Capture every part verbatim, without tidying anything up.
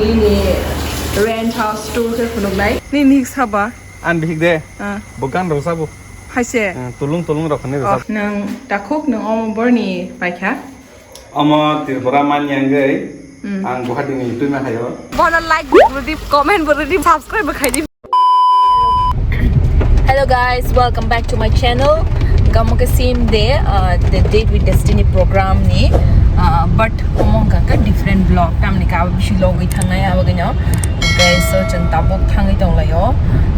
Ini rent house tour khe phunuknai. Ni nik saba? Ang bihik de. Ah. Bo gan rok sabo. Haise? Ah, tulung tulung rok ni rok. Oh, nang takhuk nang omo borni paikha. Omo Tripura manyangwi. Hmm. Ang Guwahati ni tuima hayo. Bono like bo rwdi, comment bo rwdi, subscribe bo khaidi. Hello guys, welcome back to my channel. Gamo ke same day, uh, the Date with Destiny program ni, uh, but omo hwnkha khe different vlog. Tamni ka abo bisi logwi thangnai abo gino. Okay, so chwng tabuk thangwi tonglaio.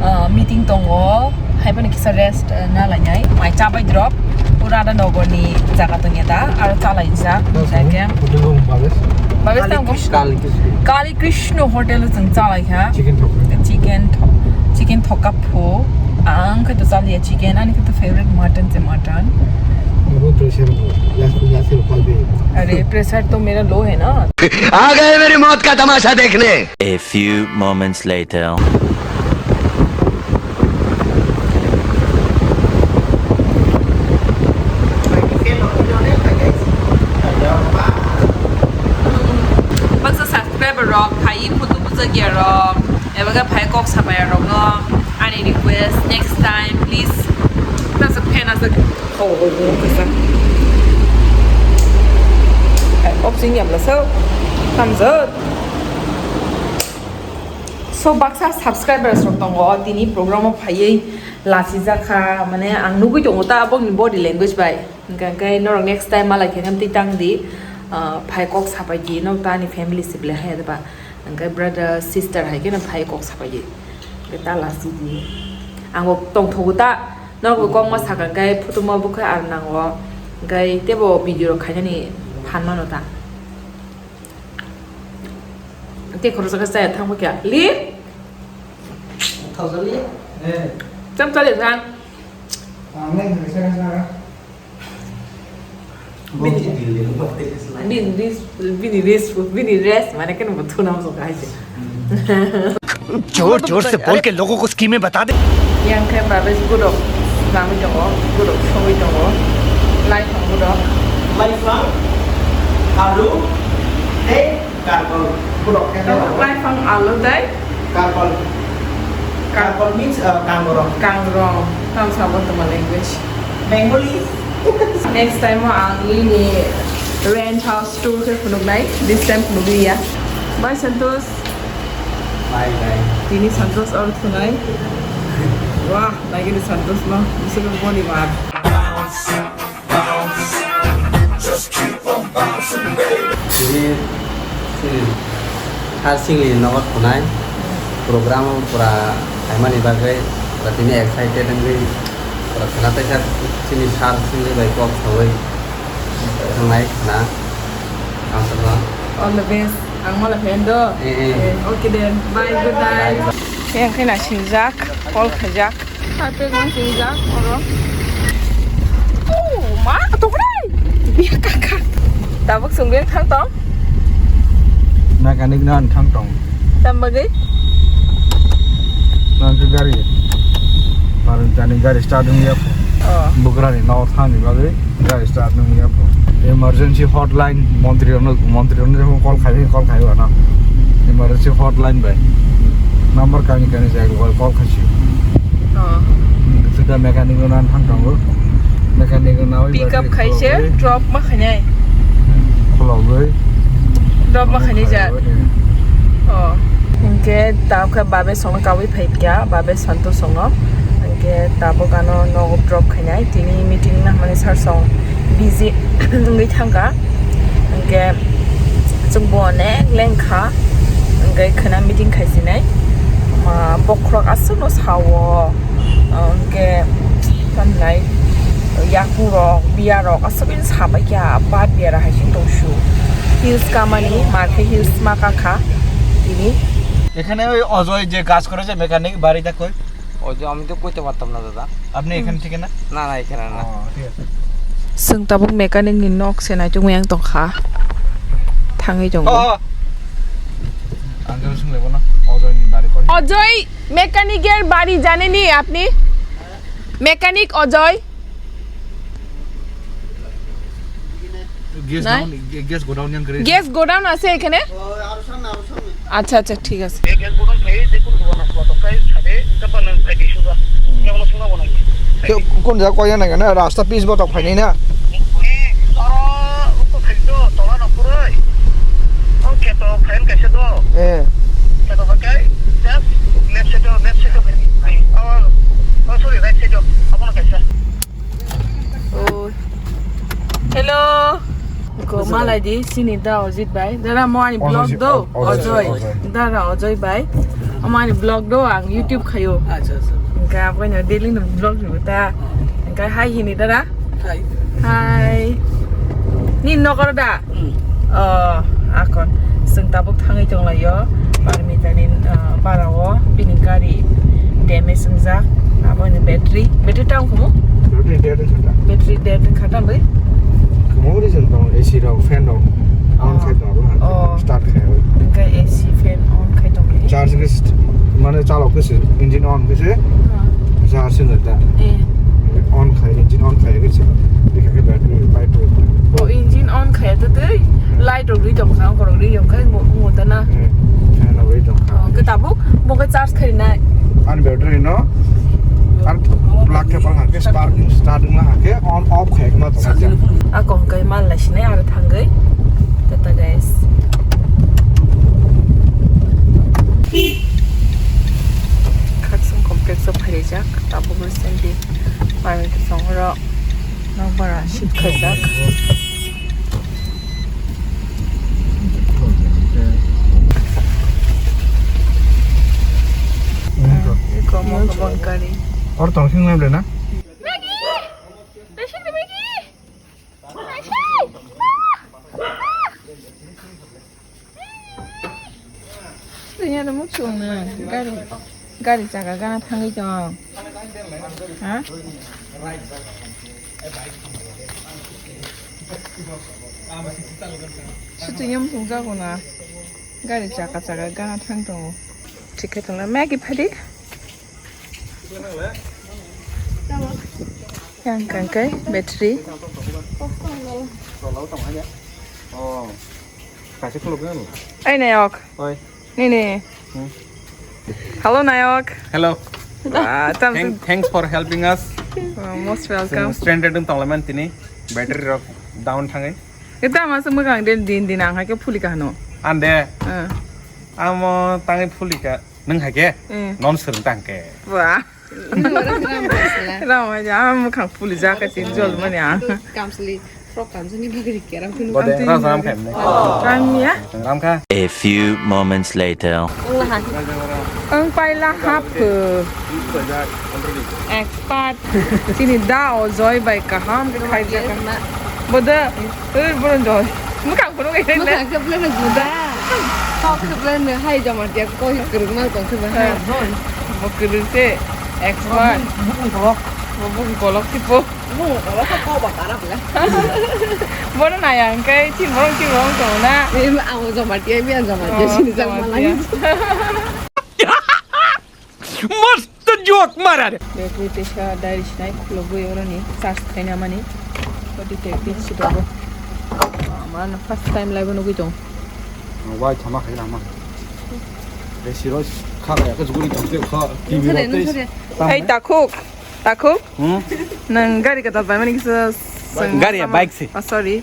Uh, meeting tongo. Hai phano kisa rest, uh, na lainai. Mai chabai drop. Pura da nogor ni jaga tongya da. Aro chalai jak. Hotel room, Bhavesh. Bhavesh tamo? Kali Krishna. Kali Krishna hotel o chwng chalai kha. Chicken thokka. Chicken tho-, chicken thokka phu. Ang khe to chaliya chicken, ani khe to favorite mutton se mutton. Abo pressure bo, ya, ya se pal be. Are, pressure to mera low hai na. आ गए मेरी मौत का तमाशा देखने। A few moments later. Baksa subscriber rok, phai photo bujakya rok, eba khe phai kok sapaiya rok no ani request, next time please. Tasa fan asa kho kho kho kasa. Option yam la so, thumbs up. So baksa subscribers rok tongo, tini program o phaiwi lachijak kha, mane ang nugwi tongo ta aboni body language bai. Hwnkha khe norok next time malai khe twi tang di, ah, phai kok sapai di, nok ta ani family se belai hai ba. Hwnkhe brother, sister hai kheno phai kok sapai di. Hwnkhe ta lasi di. Ang bo tongthogo ta, norok bo kokma sakha khe photo ma bwkha ar nango. Hwnkhe teibo video rok khainani phan mano ta. Tei khoroksa khe chaya thangma kya? Li? Thajali? Eh. Cham chale thang. Ang nang kisa kisa. Bini, bini res, bini res, bini res, mane kene bo thuna mo kai je. जोर जोर से बोल के लोगों को स्कीमें बता दे। Yang khe babe gudok, nami tongo, gudok sogwi tongo, lai thang gudok. Lai thang, alu, tei Karbol. Borok khe Laifang alo tei? Karbol. Kar- Karbol means, uh, kangrong. Kangrong. Tamo sabo tongma language. Bengali. Next time o ang ini rent house tour khe phunuknai. This time phunukliya. Bye, Santosh. Bye, bye. Tini Santosh oro thunai. Wah, lagi di Santosh no. Bisa ke boni mar. Tini, hmm, sir singli nogo thunai program pura khaimani bagwi pura tini excited wngwi pura khwna taisa chini sir singli bai kok sawi thangnai khwna. Ang sakno. All the best. Ang mala phen do. Eh, eh. Eh, okay then. Bye, good night. Bye, bye. Yang khe na singjak, call khaijak. Carpet mang singjak oro. Oh, ma, tokrai. Biya kaka. Tabuk sunggen thang tong. Mechanic no thang tong. Tam bagwi? Nang ke gari. Parang jani gari start wngya. Oh. Bugrani no thani bagwi. Gari start nung ya po. Emergency hotline montri rokno, montri rokno jemon call khai, call khai wano. Emergency hotline bai. Number kani kani jai call, call khai si. Oh. Sida mechanic no nan thang tongo. Mechanic no nawi. Pick up khai se, drop ma khainai. Khulogwi. Drop ma khainai ja. Oh. Hingke ta khe babe songno kawi phai kya, babe Santo songno. Hingke tabuk ano nogo drop khainai. Tini meeting nangmani sir song busy wngwi thangkha. Hingke chwngbo onek lengkha. Hingke khwna meeting khaisinai. Ma bokhorok aswkno sao. Hingke tamnai yakurok, biyarok aswkno sabaikha, bar biyara hai se tongsu. Hills kamani, markhe hills ma kakha tini. এখানে ওই অজয় যে কাজ করে যে মেকানিক বাড়িটা কই? ওই যে আমি তো কইতে পারতাম না দাদা। আপনি এখান থেকে না? না, না, এখানে না। ও, ঠিক আছে। Chwng tabuk mechanic ni nok se naitukmani ang tongkha. Thangwi tongo. ও, ও। আঙ্কেল শুনলে বলো, অজয় নি বাড়ি কই? অজয় মেকানিকের বাড়ি জানেনি আপনি? মেকানিক অজয়? গ্যাস নাই। ডাউন, গ্যাস গোডাউন ইয়াং করে। গ্যাস গোডাউন আছে এখানে? ও, আরো সামনে, আরো সামনে। Acha, acha, thik ase. Ek, ek botol khai, je kun botol na, botol khai, sabe, engka pa nang khai di suga. Engka bono sungna bo nang. Te kun jaga koi na, na, rasta pis botol khai ni na. Eh, oro, uko khai do, tola no puroi. Oh, keto, fan kaisa do. Eh. Keto ba kai, just left side o, left side o khai. Oh, oh, sorry, right side o. Abono kaisa. Oh. Hello. Ko malai di, sini da Ojit bai. Dara mo ani vlog do. Ojoi, Ojoi. Dara Ojoi bai. Mo ani vlog do, ang YouTube khayo. Acha, acha. Engka abo no daily no vlog ni ta. Engka hi hini dara. Hi. Hi. Ni nokar da? Hmm. Oh, akon. Seng tabuk thangwi tonglayo. Parmita ni, ah, bara o. Bini gari damage wngjak. Abo ni battery. Battery tang kumu? Battery dead khata. Battery dead khata bai? Kumu reason tong A C rok, fan rok. On khai tong abo. Oh. Start khai bai. Engka A C fan on khai tong bai. Charge ke st-, mane chalok ke se, engine on ke se. Ah. Charge se ta. Eh. On khai, engine on khai ke se. Bikha ke battery, battery. Oh, engine on khai ta tei light rok ri tong kha, korok ri tong kha, mo, mo ta na. Eh, fan rok ri tong kha. Oh, ke tabuk, mo ke charge khai nai. An battery no, an plug ke pal hake, spark start ma hake, on off khai ma tong kha. A kong kai mal la sinai, ar thanggai. Tata guys. Khaksong complex o phaijak, tabuk recently. Parmita songro nokbar shift khaijak. Iko mo kabon kari. Or tong sing na. Maggie! Maggie! Tanya na muchung na gari, gari chaka gana thangwi tong. Ha? Sutu yam thung jago na. Gari chaka chaka gana thang tongo. Thik khe tongla Maggie phadi. Yang kangkai battery. Oh. Kaisa khuluk nang. Ai nayok. Oi. Nini. Hmm. Hello nayok. Hello. Ah, tam Thank, thanks for helping us. Oh, most welcome. Stranded wng tonglaimani tini. Battery rok down thangwi. Ita masa mwkang de din din ang hai ke phulika hano. Ande. Eh. Amo tangwi phulika. Nwng hai ke? Eh. Non swrwng tang ke. Wah. Ram aja, ang mwkhang puli jaka tin jol mani ang. Kamsli, frok kamsli bagri keram kunu. Bode, ram kha. Ram ya? Ram kha. A few moments later. Ang paila hap. Expert. Chini da o joy bai kaham ke khai jaka. Bode. Oi, bono doi. Mwkhang phunuk khe le. Mwkhang khe ble no guda. Kok khe ble no hai joma dia koi kwrwng ma tong khe ba ha. Bo kwrwng se expert. Bukung kolok. Bo bukung kolok tipo. Bukung kolok khe kok ba kara ble. Bono naya hwnkhe chin borong chin borong tong na. Ei ang joma dia, mi ang joma dia, sini jang malai. Mast joke mara re. Battery teisa dari sinai khulogwi oroni charge khaina mani. Oti te pin si dogo. Amano first time live nugwi tong. Wai thama khai rama. Be siro kha ga ka juguri tong te kha T V ro te. Hey takhuk. Takhuk. Hmm? Nang gari kata bai mani kisa. Gari ya, bike si. Oh, sorry.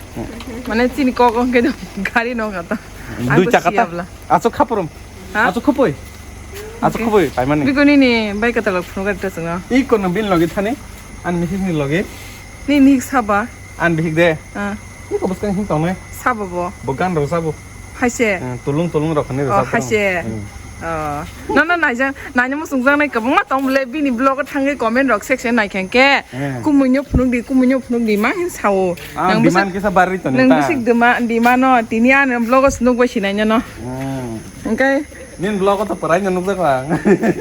Mane chini kok kok ke gari no kata. Dui chaka ta. Aso khapurum. Ha? Aso khupui. Aso khupui paimani. Biko nini bai katalog phunukha ta chwngno. Iko no bin logi thani. An mihik ni logi. Ni nik saba. An bihik de. Ah. Iko bwskang hing tongnai. Saba bo. Bo gan rw sabo. Haise. Eh, tulung tulung rok khani rw sabo. Haise. Hmm. Oh. No no naijang naina musung jang nai kwbangma tong bole bini blog o thangwi comment rok section nai khang ke. Eh. Kumui no phunuk di kumui no phunuk di ma hin sao. Ah, nang demand kisa barri to nang ta. Bisik dima dima no tini an blog o snuk bai sinai no. Hmm. Hingke? Nini vlog o to pwraino nukjakgo ang.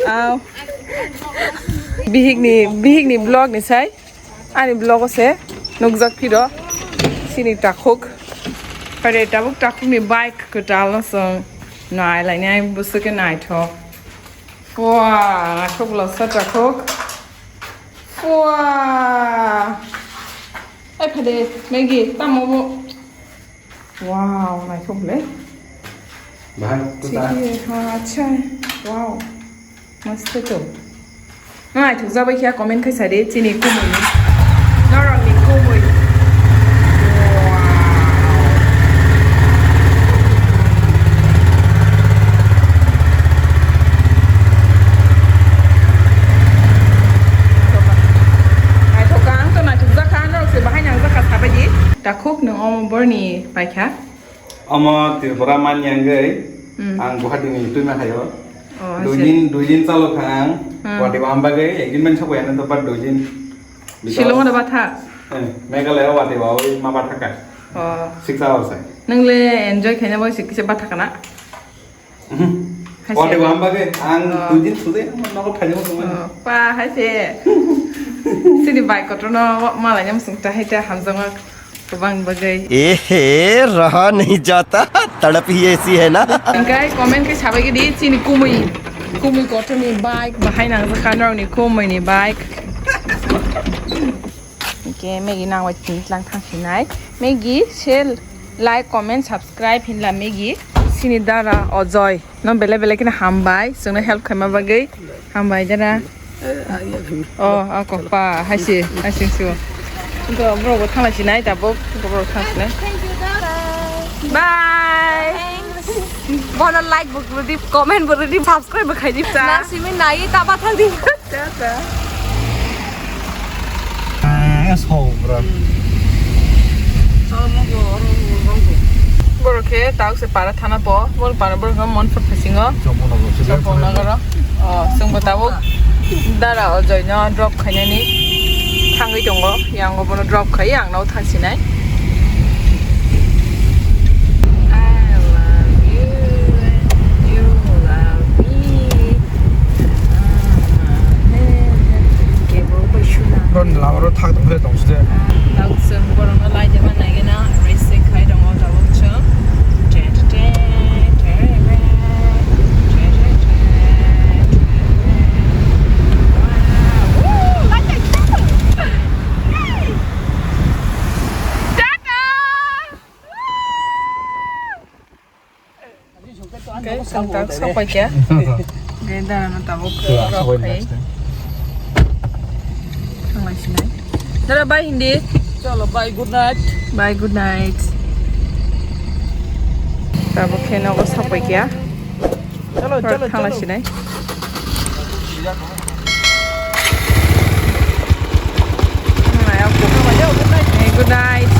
Aw. Bihikni, bihikni vlog ni sai. Ani vlog o se nukjak phiro. Chini takhuk. Pare tabuk takhukni bike kwtalno chwng nailainai bwswk khe naithok. Pua, naithok bwlasa takhuk. Pua. Ai phade, Maggie, tamo bo. Wow, naithok le. Bahai, tuta. Chini, ha, acha. Wow. Masto to. Nang naithok jabai khe comment khai sadi chini kumui. Norok ni kumui. Wow. Naithok ka, ang to naithok jakha, norok se bahai nang jakha sabai di. Takhuk nung omo borni paikha. Omo Tripura manya wngwi, hmm, ang Guwahati ni twima khaio. Oh, dui din, dui din chalo kha ang. Hmm. Guwahati o hamba gwi, ek din mani sabo ano to, but dui din. Shillong o da batha? Eh, Meghalaya o Guwahati o ma batha ka. Oh. Six hours hai. Nang le enjoy khaina bo se kisa batha kana? Mhm. Guwahati o hamba gwi, ang, oh, dui din sujai, ang nogo phaino sumai. Oh, pa, hai se. Sini bai kotor no malai nyam sung ta hai ta hamjang. Kwbang bagwi. Ehe, raha nahi jata, tadap hi aisi hai na. Hingkai comment khe sabai gidi chini kumui, kumui kotorni bike, bahai nangjakha norokni kumuini bike. Hingke Maggie nangbai tini tlang thangsinai. Maggie, share, like, comment, subscribe hinla Maggie. Sini dara Ojoy. No belai belai kheno hambai, chwngno help khaima bagwi. Hambai jana. Oh, ako pa, haisi, haisi siwo. Ko bro bo thangla sinai, tabuk ko bro thangla sinai. Bye. Bono like bo rwdi, comment bo rwdi, subscribe bo khaidi. Nasimi nai ta bathang di. Tata. Ah, so, bro. Borok khe tabuk se para thana po, bor para borok khe Monpur phasingo. Chopon nogoro. Oh, chwngbo tabuk dara Ojoy no drop khainani thangwi tongo. Yang bono drop khai, ang no thangsinai. I love you, you love me. Ron lama ro thak tong phre tong side. Tawk chwng borokno laijak ma nai gana racing khai tongo tabuk chwng. Wow. Okay, chwng tak sok pai kha. Okay, dara no tabuk. Chwla sok pai next time. Thang lai sinai. Dara bye hindi. Chalo, bye, good night. Bye, good night. Tabuk khe nogo sok pai kha. Chalo, chalo, thang lai sinai. Good night.